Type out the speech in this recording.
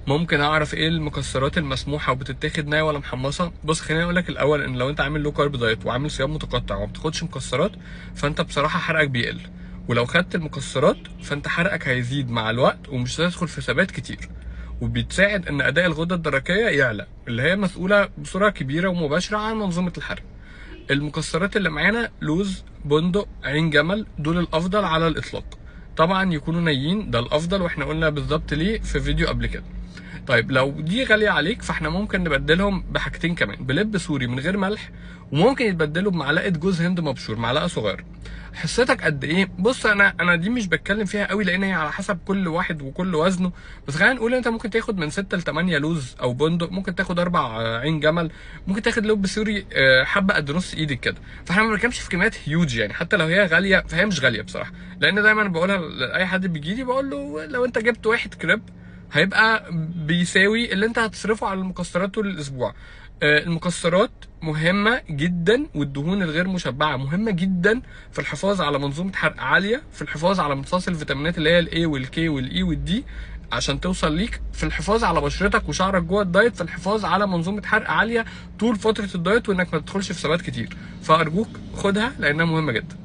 ممكن اعرف ايه المكسرات المسموحه وبتتاخد نيه ولا محمصه؟ بص خليني اقول لك الاول ان لو انت عامل low carb diet وعامل صيام متقطع وما بتاخدش مكسرات فانت بصراحة حرقك بيقل، ولو خدت المكسرات فانت حرقك هيزيد مع الوقت ومش هتدخل في ثبات كتير، وبتساعد ان اداء الغدة الدرقية يعلى اللي هي مسؤولة بصورة كبيرة ومباشرة عن منظومة الحرق. المكسرات اللي معانا لوز، بندق، عين جمل، دول الافضل على الاطلاق. طبعا يكونوا نيين ده الافضل، واحنا قلنا بالظبط ليه في فيديو قبل كده. طيب لو دي غالية عليك فاحنا ممكن نبدلهم بحاجتين كمان، بلب سوري من غير ملح، وممكن يتبدلوا بمعلقه جوز هند مبشور، معلقه صغيرة. حصتك قد ايه؟ بص انا دي مش بتكلم فيها قوي لان هي على حسب كل واحد وكل وزنه، بس خلينا نقول انت ممكن تاخد من 6 ل 8 لوز او بندق، ممكن تاخد 4 عين جمل، ممكن تاخد لب سوري حبه قد نص ايدك كده. فاحنا ما بنتكلمش في كميات هيوج يعني، حتى لو هي غالية فهي مش غالية بصراحة، لان دايما بقولها لاي حد بيجي لي بقول له لو انت جبت واحد كريب هيبقى بيساوي اللي انت هتصرفه على المكسرات طول الاسبوع. المكسرات مهمة جدا، والدهون الغير مشبعة مهمة جدا في الحفاظ على منظومة حرق عالية، في الحفاظ على امتصاص الفيتامينات اللي هي ال A وال K وال E وال D عشان توصل ليك، في الحفاظ على بشرتك وشعرك جوه ال diet، في الحفاظ على منظومة حرق عالية طول فترة ال diet، وانك ما تدخلش في ثبات كتير. فارجوك خدها لانها مهمة جدا.